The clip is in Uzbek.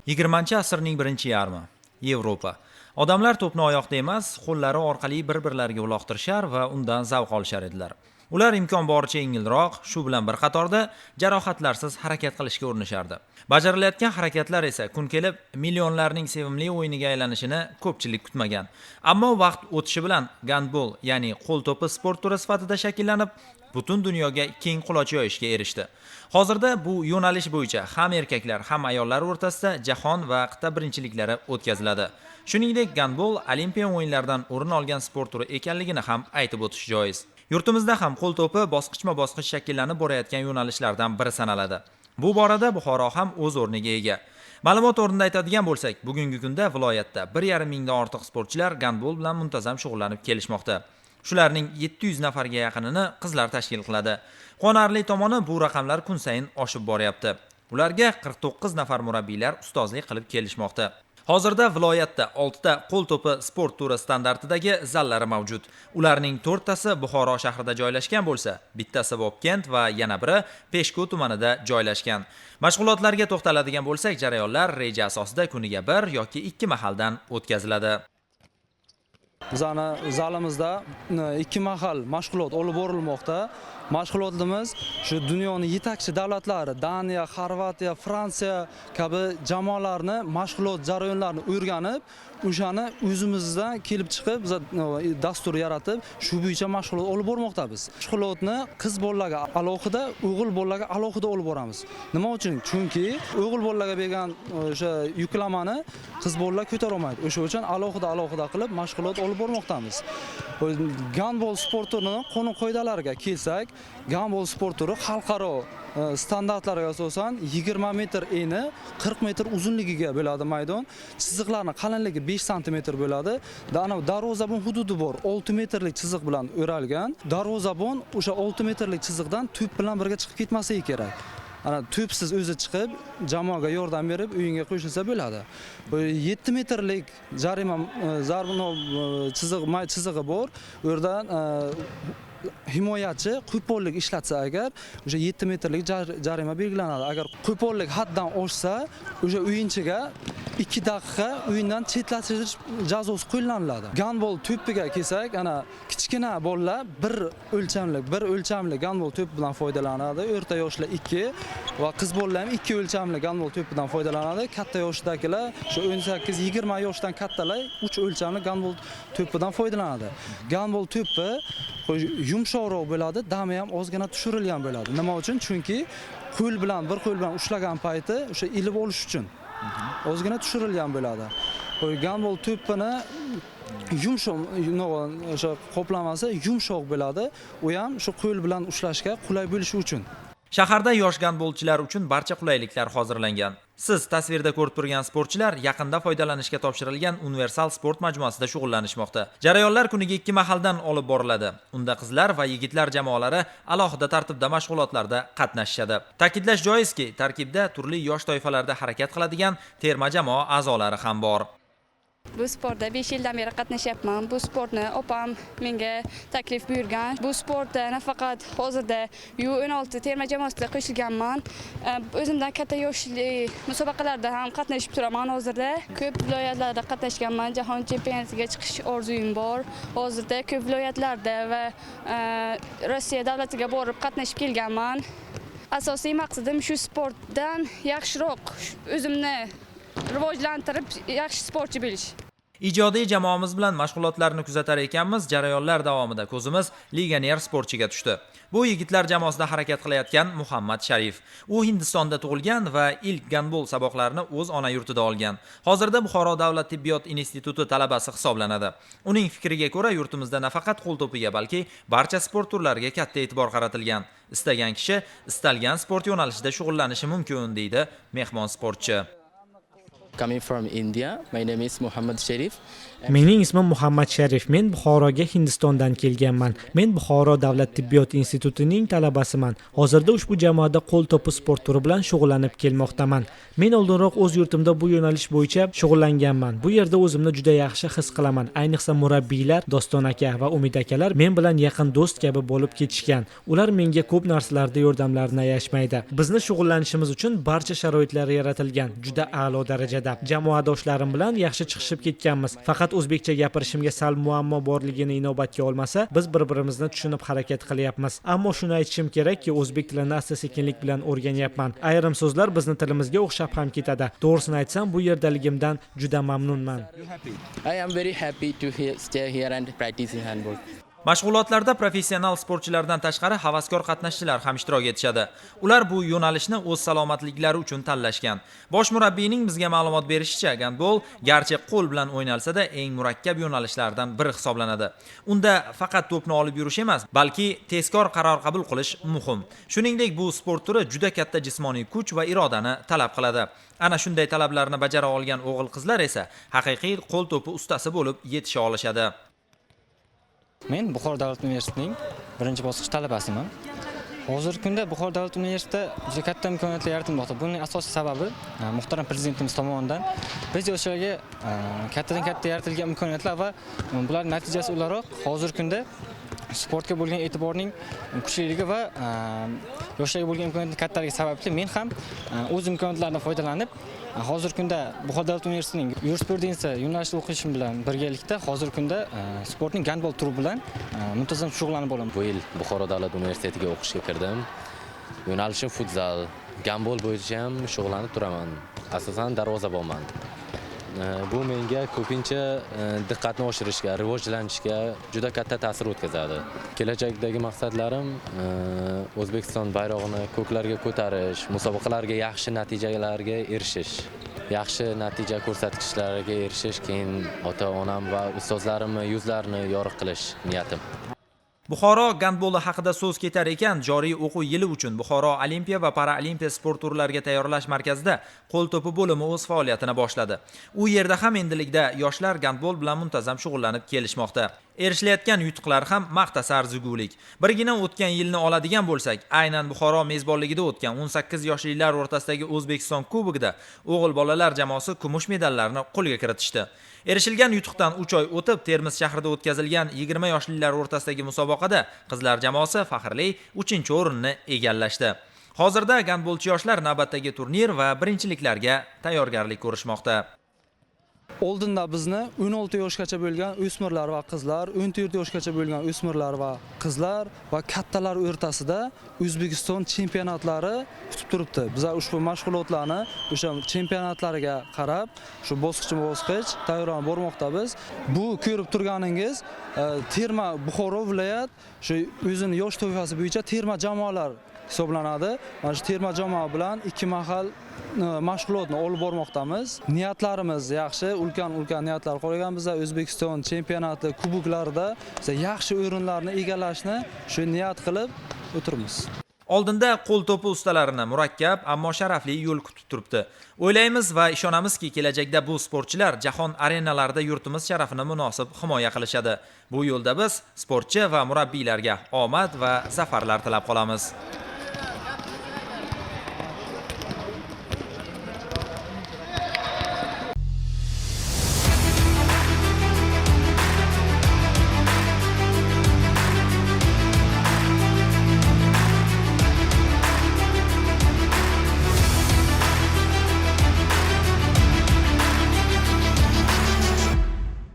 20-asrning birinchi yarmi. Yevropa. Odamlar to'pni oyoqda emas, qo'llari orqali bir-birlariga uloqtirishar va undan zavq olishar edilar. Ular imkon boricha yengilroq, shu bilan bir qatorda jarohatlarsiz harakat qilishga urinishardi. Bajarilayotgan harakatlar esa kun kelib millionlarning sevimli o'yiniga aylanishini ko'pchilik kutmagan. Ammo vaqt o'tishi bilan gandbol, ya'ni qo'l to'pi sport turi sifatida shakllanib, butun dunyoga keng quloch yoyishga erishdi. Hozirda bu yo'nalish bo'yicha ham erkaklar, ham ayollar o'rtasida jahon va qit'a birinchiliklari o'tkaziladi. Shuningdek, gandbol Olimpiya o'yinlaridan o'rin olgan sport turi ekanligini ham aytib o'tish joiz. Yurtimizda ham qo'l to'pi bosqichma-bosqich shakllanib borayotgan yo'nalishlardan biri sanaladi. Bu borada Buxoro ham o'z o'rniga ega. Ma'lumot o'rnida aytadigan bo'lsak, bugungi kunda viloyatda 1,5 mingdan ortiq sportchilar gandbol bilan muntazam shug'ullanib kelishmoqda. Shularning 700 nafarga yaqinini qizlar tashkil qiladi. Quvonarli tomoni, bu raqamlar kun sayin oshib boryapti. Ularga 49 nafar murabbiylar ustozlik qilib kelishmoqda. Hozirda viloyatda 6 ta qo'l to'pi sport turi standartidagi zallari mavjud. Ularning 4 tasi Buxoro shahrida joylashgan bo'lsa, bittasi Vobkent va yana biri Peshku tumanida joylashgan. Mashg'ulotlarga to'xtaladigan bo'lsak, jarayonlar reja asosida kuniga 1 yoki 2 mahaldan o'tkaziladi. Bizani zalimizda 2 mahal mashg'ulot olib borilmoqda. Mashg'ulotimiz shu dunyoning yetakchi davlatlari Daniya, Xorvatiya, Fransiya kabi jamoalarni mashg'ulot jarayonlarini o'rganib, o'shani o'zimizdan kelib chiqib biz dastur yaratib, shu bo'yicha mashg'ulot olib bormoqdamiz. Mashg'ulotni qiz bolalarga alohida, o'g'il bolalarga alohida olib boramiz. Nima uchun? Chunki o'g'il bolalarga bergan o'sha yuklamani qiz bolalar ko'tara olmaydi. O'sha uchun alohida qilib mashg'ulot olib bormoqdamiz. Gandbol sport turini qonun qoidalariga kelsak, gandbol sport turi xalqaro standartlarga asosan 20 metr eni, 40 metr uzunligiga bo'ladi maydon. Chiziqlarning qalinligi 5 santimetr bo'ladi. Ana darvozabon hududi bor, 6 metrlik chiziq bilan o'ralgan. Darvozabon o'sha 6 metrlik chiziqdan to'p bilan birga chiqib ketmasligi kerak. Ana to'psiz o'zi chiqib, jamoaga yordam berib, o'yinga qo'shilsa bo'ladi. 7 metrlik jarima zarba chiziq, may chizig'i bor. U yerdan himoyachi qo'pollik ishlatsa agar, o'sha 7 metrlik jarima belgilanadi. Agar qo'pollik haddan oshsa, o'sha o'yinchiga 2 daqiqa o'yindan chetlashtirish jazosi qo'llaniladi. Gandbol to'piga kelsak, ana kichkina bolalar bir o'lchamli gandbol to'pi bilan foydalanadi. O'rta yoshlar 2 va qiz bolalar ham 2 o'lchamli gandbol to'pidan foydalanadi. Katta yoshdagilar, shu 18-20 yoshdan kattalar 3 o'lchamli gandbol to'pidan foydalanadi. Gandbol to'pi yumshoqroq bo'ladi, dami ham ozgina tushirilgan bo'ladi. Nima uchun? Chunki qo'l bilan, bir qo'l bilan ushlagan payti o'sha ilib olish uchun ozgina tushirilgan bo'ladi. Gandbol to'pini yumshoq, o'sha qoplamasi yumshoq bo'ladi. U ham shu qo'l bilan ushlashga qulay bo'lishi uchun. Shaharda yosh gandbolchilar uchun barcha qulayliklar hozirlangan. Siz tasvirda ko'rib turgan sportchilar yaqinda foydalanishga topshirilgan universal sport majmuasida shug'ullanishmoqda. Jarayonlar kuniga 2 mahaldan olib boriladi. Unda qizlar va yigitlar jamoalari alohida tartibda mashg'ulotlarda qatnashishadi. Ta'kidlash joizki, tarkibda turli yosh toifalarida harakat qiladigan terma jamoa a'zolari ham bor. Bu sportda 5 yildan beri qatnashyapman. Bu sportni opam menga taklif buyurgan. Bu sportda nafaqat hozirda U16 terma jamoasida qo'shilganman. O'zimdan katta yoshli musobaqalarda ham qatnashib turaman hozirda. Ko'p viloyatlarda qatnashganman. Jahon chempionatiga chiqish orzuyim bor. Hozirda ko'p viloyatlarda va Rossiya davlatiga borib qatnashib kelganman. Asosiy maqsadim shu sportdan yaxshiroq o'zimni rivojlantirib, yaxshi sportchi bo'lish. Ijodiy jamoamiz bilan mashg'ulotlarni kuzatar ekanmiz, jarayonlar davomida ko'zimiz legioner sportchiga tushdi. Bu yigitlar jamoasida harakat qilayotgan Muhammad Sharif. U Hindistonda tug'ilgan va ilk gandbol saboqlarini o'z ona yurtida olgan. Hozirda Buxoro davlat tibbiyot instituti talabasi hisoblanadi. Uning fikriga ko'ra, yurtimizda nafaqat qo'l to'piga, balki barcha sport turlariga katta e'tibor qaratilgan. Istagan kishi istalgan sport yo'nalishida shug'ullanishi mumkin, deydi mehmon sportchi. Coming from India. My name is Muhammad Sharif. Mening ismim Muhammad Sharif. Men Buxoroga Hindistondan kelganman. Men Buxoro davlat tibbiyot institutining talabasiman. Hozirda ushbu jamoada qo'l to'pi sport turi bilan shug'ullanib kelmoqdaman. Men oldinroq o'z yurtimda bu yo'nalish bo'yicha shug'ullanganman. Bu yerda o'zimni juda yaxshi his qilaman. Ayniqsa murabbiylar Doston aka va Umid akalar men bilan yaqin do'st kabi bo'lib ketishgan. Ular menga ko'p narsalarda yordamlarini ayashmaydi. Bizni shug'ullanishimiz uchun barcha sharoitlar yaratilgan, juda a'lo darajada. Jamoadoshlarim bilan yaxshi chiqishib ketganmiz. Faqat o'zbekcha gapirishimga sal muammo borligini inobatga olmasa, biz bir-birimizni tushunib harakat qilyapmiz. Ammo shuni aytishim kerakki, o'zbek tilini asta-sekinlik bilan o'rganyapman. Ayrim so'zlar bizni tilimizga o'xshab ham ketadi. To'g'risini aytsam, bu yerdaligimdan juda mamnunman. I am very happy to stay here and practice in handball. Mashg'ulotlarda professional sportchilardan tashqari havaskor qatnashchilar ham ishtirok etishadi. Ular bu yo'nalishni o'z salomatliklari uchun tanlashgan. Bosh murabbiyning bizga ma'lumot berishicha, gandbol garchi qo'l bilan o'ynalsa-da eng murakkab yo'nalishlardan biri hisoblanadi. Unda faqat to'pni olib yurish emas, balki tezkor qaror qabul qilish muhim. Shuningdek, bu sport turi juda katta jismoniy kuch va irodani talab qiladi. Ana shunday talablarni bajara olgan o'g'il-qizlar esa haqiqiy qo'l to'pi ustasi bo'lib yetisha olishadi. Men Buxoro davlat universitetining birinchi bosqich talabasiman. Hozirgi kunda Buxoro davlat universitetida juda katta imkoniyatlar yaratilmoqda. Buning asosiy sababi muhtaram prezidentimiz tomonidan biz yoshlarga kattadan katta yaratilgan imkoniyatlar va bularning natijasi o'laroq hozirgi kunda sportga bo'lgan e'tiborning kuchliligi va yoshlarga bo'lgan imkoniyatning kattaligi sababli men ham o'z imkoniyatlarimdan foydalanib hozirgi kunda Buxoro davlat universitetining yurisprudensiya yo'nalishida o'qishim bilan birgalikda hozirgi kunda sportning gandbol turi bilan muntazam shug'ullanib boraman. Bu yil Buxoro davlat universitetiga o'qishga kirdim. Yo'nalishim futzal, gandbol bo'yicha ham shug'ullanib turaman. Asosan darvozabonman. Bu menga ko'pincha diqqatni oshirishga, rivojlanishga juda katta ta'sir o'tkazadi. Kelajakdagi maqsadlarim O'zbekiston bayrog'ini ko'klarga ko'tarish, musobaqalarga yaxshi natijalarga erishish, yaxshi natija ko'rsatkichlariga erishish, keyin ota-onam va ustozlarimni yuzlarini yorug' qilish niyatim. Buxoro gandboli haqida so'z ketar ekan, joriy o'quv yili uchun Buxoro Olimpiya va Paralimpiya sport turlariga tayyorlash markazida qo'l to'pi bo'limi o'z faoliyatini boshladi. U yerda ham endilikda yoshlar gandbol bilan muntazam shug'ullanib kelishmoqda. Erishilayotgan yutuqlar ham maqtasa arzigulik. Birgina o'tgan yilni oladigan bo'lsak, aynan Buxoro mezbonligida o'tgan 18 yoshlilar o'rtasidagi O'zbekiston Kubogida o'g'il bolalar jamoasi kumush medallarni qo'lga kiritishdi. Erishilgan yutuqdan 3 oy o'tib Termiz shahrida o'tkazilgan 20 yoshlilar o'rtasidagi musobaqada qizlar jamoasi faxrli 3-o'rinni egallashdi. Hozirda gandbolchi yoshlar navbatdagi turnir va birinchiliklarga tayyorgarlik ko'rishmoqda. Oldinda bizni 16 yoshgacha bo'lgan o'smirlar va qizlar, 14 yoshgacha bo'lgan o'smirlar va qizlar va kattalar o'rtasida O'zbekiston chempionatlari kutib turibdi. Biz ushbu mashg'ulotlarni o'sha chempionatlarga qarab, shu bosqichma-bosqich tayyorlanib bormoqdamiz. Bu ko'rib turganingiz terma Buxoro viloyat shu o'zini yosh toifasi bo'yicha terma jamoalar hisoblanadi. Mana shu terma jamoa bilan 2 mahal mashg'ulotni olib bormoqdamiz. Niyatlarimiz yaxshi, ulkan-ulkan niyatlar qo'yganmiz. O'zbekiston chempionati kuboklarida biz yaxshi o'rinlarni egallashni shu niyat qilib o'tiribmiz. Oldinda qo'l to'pi ustalarini murakkab, ammo sharafli yo'l kutib turibdi. O'ylaymiz va ishonamizki, kelajakda bu sportchilar jahon arenalarida yurtimiz sharafini munosib himoya qilishadi. Bu yo'lda biz sportchi va murabbiylarga omad va zafarlar tilab qolamiz.